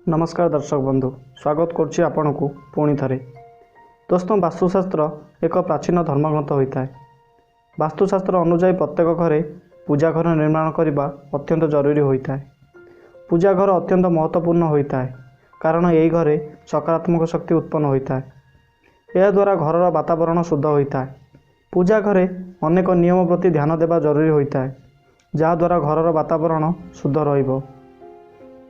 ନମସ୍କାର ଦର୍ଶକ ବନ୍ଧୁ, ସ୍ୱାଗତ କରୁଛି ଆପଣଙ୍କୁ ପୁଣି ଥରେ। ଦୋସ୍ତ, ବାସ୍ତୁଶାସ୍ତ୍ର ଏକ ପ୍ରାଚୀନ ଧର୍ମଗ୍ରନ୍ଥ ହୋଇଥାଏ। ବାସ୍ତୁଶାସ୍ତ୍ର ଅନୁଯାୟୀ ପ୍ରତ୍ୟେକ ଘରେ ପୂଜା ଘର ନିର୍ମାଣ କରିବା ଅତ୍ୟନ୍ତ ଜରୁରୀ ହୋଇଥାଏ। ପୂଜା ଘର ଅତ୍ୟନ୍ତ ମହତ୍ତ୍ୱପୂର୍ଣ୍ଣ ହୋଇଥାଏ, କାରଣ ଏହି ଘରେ ସକାରାତ୍ମକ ଶକ୍ତି ଉତ୍ପନ୍ନ ହୋଇଥାଏ। ଏହାଦ୍ୱାରା ଘରର ବାତାବରଣ ଶୁଦ୍ଧ ହୋଇଥାଏ। ପୂଜା ଘରେ ଅନେକ ନିୟମ ପ୍ରତି ଧ୍ୟାନ ଦେବା ଜରୁରୀ ହୋଇଥାଏ, ଯାହାଦ୍ୱାରା ଘରର ବାତାବରଣ ଶୁଦ୍ଧ ରହିବ।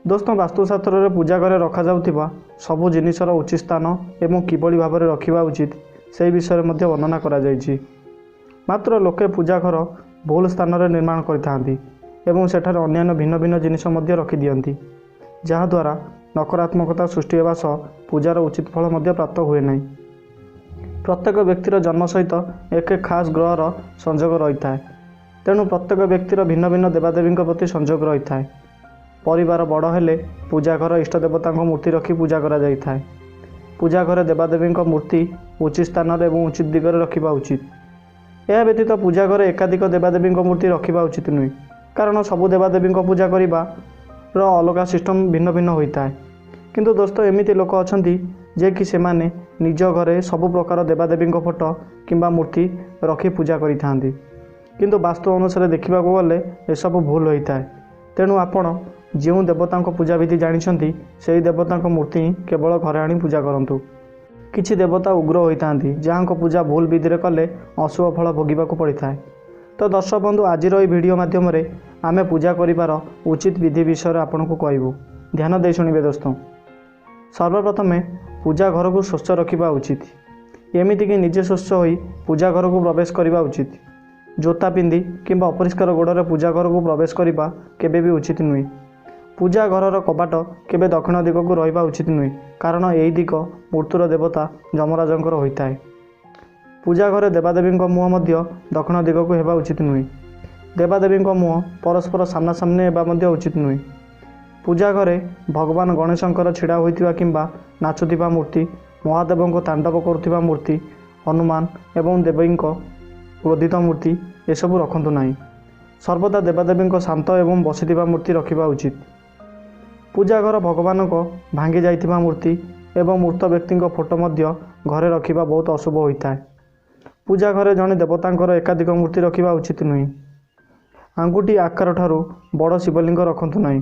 ଦୋସ୍ତ, ବାସ୍ତୁଶାସ୍ତ୍ରରେ ପୂଜା ଘରେ ରଖାଯାଉଥିବା ସବୁ ଜିନିଷର ଉଚିତ ସ୍ଥାନ ଏବଂ କିଭଳି ଭାବରେ ରଖିବା ଉଚିତ ସେହି ବିଷୟରେ ମଧ୍ୟ ବର୍ଣ୍ଣନା କରାଯାଇଛି। ମାତ୍ର ଲୋକେ ପୂଜା ଘର ଭୁଲ ସ୍ଥାନରେ ନିର୍ମାଣ କରିଥାନ୍ତି ଏବଂ ସେଠାରେ ଅନ୍ୟାନ୍ୟ ଭିନ୍ନ ଭିନ୍ନ ଜିନିଷ ମଧ୍ୟ ରଖିଦିଅନ୍ତି, ଯାହାଦ୍ୱାରା ନକାରାତ୍ମକତା ସୃଷ୍ଟି ହେବା ସହ ପୂଜାର ଉଚିତ ଫଳ ମଧ୍ୟ ପ୍ରାପ୍ତ ହୁଏ ନାହିଁ। ପ୍ରତ୍ୟେକ ବ୍ୟକ୍ତିର ଜନ୍ମ ସହିତ ଏକ ଖାସ୍ ଗ୍ରହର ସଂଯୋଗ ରହିଥାଏ, ତେଣୁ ପ୍ରତ୍ୟେକ ବ୍ୟକ୍ତିର ଭିନ୍ନ ଭିନ୍ନ ଦେବାଦେବୀଙ୍କ ପ୍ରତି ସଂଯୋଗ ରହିଥାଏ। ପରିବାର ବଡ଼ ହେଲେ ପୂଜା ଘର ଇଷ୍ଟ ଦେବତାଙ୍କ ମୂର୍ତ୍ତି ରଖି ପୂଜା କରାଯାଇଥାଏ। ପୂଜା ଘରେ ଦେବାଦେବୀଙ୍କ ମୂର୍ତ୍ତି ଉଚିତ ସ୍ଥାନରେ ଏବଂ ଉଚିତ ଦିଗରେ ରଖିବା ଉଚିତ। ଏହା ବ୍ୟତୀତ ପୂଜା ଘରେ ଏକାଧିକ ଦେବାଦେବୀଙ୍କ ମୂର୍ତ୍ତି ରଖିବା ଉଚିତ ନୁହେଁ, କାରଣ ସବୁ ଦେବାଦେବୀଙ୍କ ପୂଜା କରିବାର ଅଲଗା ସିଷ୍ଟମ୍ ଭିନ୍ନ ଭିନ୍ନ ହୋଇଥାଏ। କିନ୍ତୁ ଦୋସ୍ତ, ଏମିତି ଲୋକ ଅଛନ୍ତି ଯେ କି ସେମାନେ ନିଜ ଘରେ ସବୁ ପ୍ରକାର ଦେବାଦେବୀଙ୍କ ଫଟୋ କିମ୍ବା ମୂର୍ତ୍ତି ରଖି ପୂଜା କରିଥାନ୍ତି। କିନ୍ତୁ ବାସ୍ତୁ ଅନୁସାରେ ଦେଖିବାକୁ ଗଲେ ଏସବୁ ଭୁଲ ହୋଇଥାଏ। ତେଣୁ ଆପଣ ଯେଉଁ ଦେବତାଙ୍କ ପୂଜାବିଧି ଜାଣିଛନ୍ତି, ସେହି ଦେବତାଙ୍କ ମୂର୍ତ୍ତି ହିଁ କେବଳ ଘରେ ଆଣି ପୂଜା କରନ୍ତୁ। କିଛି ଦେବତା ଉଗ୍ର ହୋଇଥାନ୍ତି, ଯାହାଙ୍କ ପୂଜା ଭୁଲ ବିଧିରେ କଲେ ଅଶୁଭ ଫଳ ଭୋଗିବାକୁ ପଡ଼ିଥାଏ। ତ ଦର୍ଶକ ବନ୍ଧୁ, ଆଜିର ଏହି ଭିଡ଼ିଓ ମାଧ୍ୟମରେ ଆମେ ପୂଜା କରିବାର ଉଚିତ ବିଧି ବିଷୟରେ ଆପଣଙ୍କୁ କହିବୁ। ଧ୍ୟାନ ଦେଇ ଶୁଣିବେ ଦୋସ୍ତ। ସର୍ବପ୍ରଥମେ ପୂଜା ଘରକୁ ସ୍ୱଚ୍ଛ ରଖିବା ଉଚିତ। ଏମିତିକି ନିଜେ ସ୍ୱଚ୍ଛ ହୋଇ ପୂଜା ଘରକୁ ପ୍ରବେଶ କରିବା ଉଚିତ। ଜୋତା ପିନ୍ଧି କିମ୍ବା ଅପରିଷ୍କାର ଗୋଡ଼ରେ ପୂଜା ଘରକୁ ପ୍ରବେଶ କରିବା କେବେ ବି ଉଚିତ ନୁହେଁ। ପୂଜା ଘରର କବାଟ କେବେ ଦକ୍ଷିଣ ଦିଗକୁ ରହିବା ଉଚିତ ନୁହେଁ, କାରଣ ଏହି ଦିଗ ମୃତ୍ୟୁର ଦେବତା ଯମରାଜଙ୍କର ହୋଇଥାଏ। ପୂଜା ଘରେ ଦେବାଦେବୀଙ୍କ ମୁହଁ ମଧ୍ୟ ଦକ୍ଷିଣ ଦିଗକୁ ହେବା ଉଚିତ ନୁହେଁ। ଦେବାଦେବୀଙ୍କ ମୁହଁ ପରସ୍ପର ସାମ୍ନାସାମ୍ନି ହେବା ମଧ୍ୟ ଉଚିତ ନୁହେଁ। ପୂଜା ଘରେ ଭଗବାନ ଗଣେଶଙ୍କର ଛିଡ଼ା ହୋଇଥିବା କିମ୍ବା ନାଚୁଥିବା ମୂର୍ତ୍ତି, ମହାଦେବଙ୍କ ତାଣ୍ଡବ କରୁଥିବା ମୂର୍ତ୍ତି, ହନୁମାନ ଏବଂ ଦେବୀଙ୍କ କ୍ରୋଧିତ ମୂର୍ତ୍ତି ଏସବୁ ରଖନ୍ତୁ ନାହିଁ। ସର୍ବଦା ଦେବାଦେବୀଙ୍କ ଶାନ୍ତ ଏବଂ ବସିଥିବା ମୂର୍ତ୍ତି ରଖିବା ଉଚିତ। ପୂଜା ଘର ଭଗବାନଙ୍କ ଭାଙ୍ଗି ଯାଇଥିବା ମୂର୍ତ୍ତି ଏବଂ ମୃତ ବ୍ୟକ୍ତିଙ୍କ ଫଟୋ ମଧ୍ୟ ଘରେ ରଖିବା ବହୁତ ଅଶୁଭ ହୋଇଥାଏ। ପୂଜା ଘରେ ଜଣେ ଦେବତାଙ୍କର ଏକାଧିକ ମୂର୍ତ୍ତି ରଖିବା ଉଚିତ ନୁହେଁ। ଆଙ୍ଗୁଠି ଆକାର ଠାରୁ ବଡ଼ ଶିବଲିଙ୍ଗ ରଖନ୍ତୁ ନାହିଁ।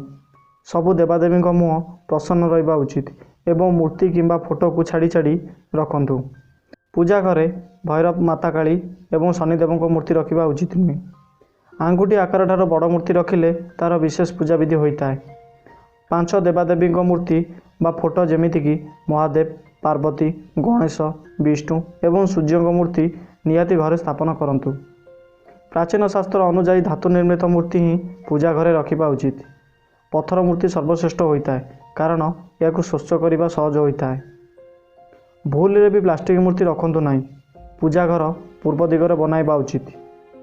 ସବୁ ଦେବାଦେବୀଙ୍କ ମୁହଁ ପ୍ରସନ୍ନ ରହିବା ଉଚିତ ଏବଂ ମୂର୍ତ୍ତି କିମ୍ବା ଫଟୋକୁ ଛାଡ଼ି ଛାଡ଼ି ରଖନ୍ତୁ। ପୂଜା ଘରେ ଭୈରବ, ମାତା କାଳୀ ଏବଂ ଶନିଦେବଙ୍କ ମୂର୍ତ୍ତି ରଖିବା ଉଚିତ ନୁହେଁ। ଆଙ୍ଗୁଠି ଆକାର ଠାରୁ ବଡ଼ ମୂର୍ତ୍ତି ରଖିଲେ ତା'ର ବିଶେଷ ପୂଜାବିଧି ହୋଇଥାଏ। 5 ଦେବାଦେବୀଙ୍କ ମୂର୍ତ୍ତି ବା ଫଟୋ, ଯେମିତିକି ମହାଦେବ, ପାର୍ବତୀ, ଗଣେଶ, ବିଷ୍ଣୁ ଏବଂ ସୂର୍ଯ୍ୟଙ୍କ ମୂର୍ତ୍ତି ନିହାତି ଘରେ ସ୍ଥାପନ କରନ୍ତୁ। ପ୍ରାଚୀନ ଶାସ୍ତ୍ର ଅନୁଯାୟୀ ଧାତୁ ନିର୍ମିତ ମୂର୍ତ୍ତି ହିଁ ପୂଜା ଘରେ ରଖିବା ଉଚିତ। ପଥର ମୂର୍ତ୍ତି ସର୍ବଶ୍ରେଷ୍ଠ ହୋଇଥାଏ, କାରଣ ଏହାକୁ ସ୍ୱଚ୍ଛ କରିବା ସହଜ ହୋଇଥାଏ। ଭୁଲରେ ବି ପ୍ଲାଷ୍ଟିକ୍ ମୂର୍ତ୍ତି ରଖନ୍ତୁ ନାହିଁ। ପୂଜା ଘର ପୂର୍ବ ଦିଗରେ ବନାଇବା ଉଚିତ।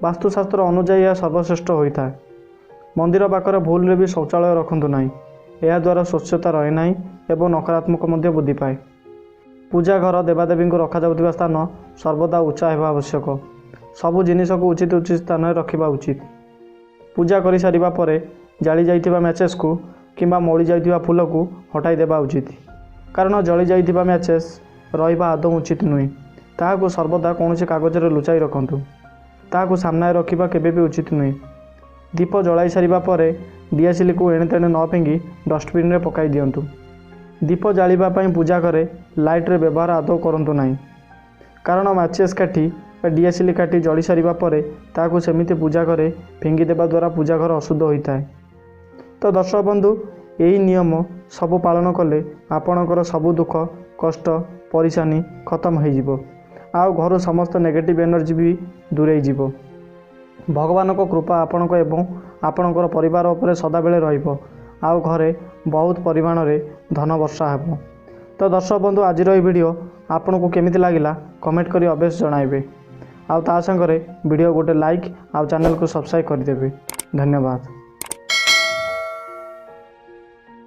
ବାସ୍ତୁଶାସ୍ତ୍ର ଅନୁଯାୟୀ ଏହା ସର୍ବଶ୍ରେଷ୍ଠ ହୋଇଥାଏ। ମନ୍ଦିର ପାଖରେ ଭୁଲରେ ବି ଶୌଚାଳୟ ରଖନ୍ତୁ ନାହିଁ। ଏହାଦ୍ୱାରା ସ୍ୱଚ୍ଛତା ରହେ ନାହିଁ ଏବଂ ନକାରାତ୍ମକ ମଧ୍ୟ ବୃଦ୍ଧି ପାଏ। ପୂଜା ଘର ଦେବାଦେବୀଙ୍କୁ ରଖାଯାଉଥିବା ସ୍ଥାନ ସର୍ବଦା ଉଚ୍ଚା ହେବା ଆବଶ୍ୟକ। ସବୁ ଜିନିଷକୁ ଉଚିତ ଉଚିତ ସ୍ଥାନରେ ରଖିବା ଉଚିତ। ପୂଜା କରିସାରିବା ପରେ ଜାଳି ଯାଇଥିବା ମ୍ୟାଚେସ୍କୁ କିମ୍ବା ମଉଳି ଯାଇଥିବା ଫୁଲକୁ ହଟାଇ ଦେବା ଉଚିତ, କାରଣ ଜଳି ଯାଇଥିବା ମ୍ୟାଚେସ୍ ରହିବା ଆଦୌ ଉଚିତ ନୁହେଁ। ତାହାକୁ ସର୍ବଦା କୌଣସି କାଗଜରେ ଲୁଚାଇ ରଖନ୍ତୁ। ତାହାକୁ ସାମ୍ନାରେ ରଖିବା କେବେ ବି ଉଚିତ ନୁହେଁ। ଦୀପ ଜଳାଇ ସାରିବା ପରେ ଡିଆସିଲିକୁ ଏଣେ ତେଣେ ନ ଫିଙ୍ଗି ଡଷ୍ଟବିନ୍ରେ ପକାଇ ଦିଅନ୍ତୁ। ଦୀପ ଜାଳିବା ପାଇଁ ପୂଜା ଘରେ ଲାଇଟ୍ର ବ୍ୟବହାର ଆଦୌ କରନ୍ତୁ ନାହିଁ, କାରଣ ମାଚେସ୍ କାଠି ବା ଡିଆସିଲି କାଠି ଜଳି ସାରିବା ପରେ ତାହାକୁ ସେମିତି ପୂଜା ଘରେ ଫିଙ୍ଗି ଦେବା ଦ୍ୱାରା ପୂଜା ଘର ଅଶୁଦ୍ଧ ହୋଇଥାଏ। ତ ଦର୍ଶକ ବନ୍ଧୁ, ଏହି ନିୟମ ସବୁ ପାଳନ କଲେ ଆପଣଙ୍କର ସବୁ ଦୁଃଖ କଷ୍ଟ ପରିଶାନି ଖତମ ହୋଇଯିବ, ଆଉ ଘରୁ ସମସ୍ତ ନେଗେଟିଭ୍ ଏନର୍ଜି ବି ଦୂରେଇ ଯିବ। ଭଗବାନଙ୍କ କୃପା ଆପଣଙ୍କ ଏବଂ ଆପଣଙ୍କର ପରିବାର ଉପରେ ସଦାବେଳେ ରହିବ, ଆଉ ଘରେ ବହୁତ ପରିମାଣରେ ଧନ ବର୍ଷା ହେବ। ତ ଦର୍ଶକ ବନ୍ଧୁ, ଆଜିର ଏହି ଭିଡ଼ିଓ ଆପଣଙ୍କୁ କେମିତି ଲାଗିଲା କମେଣ୍ଟ କରି ଅବଶ୍ୟ ଜଣାଇବେ, ଆଉ ତା ସାଙ୍ଗରେ ଭିଡ଼ିଓ ଗୋଟେ ଲାଇକ୍ ଆଉ ଚ୍ୟାନେଲକୁ ସବସ୍କ୍ରାଇବ୍ କରିଦେବେ। ଧନ୍ୟବାଦ।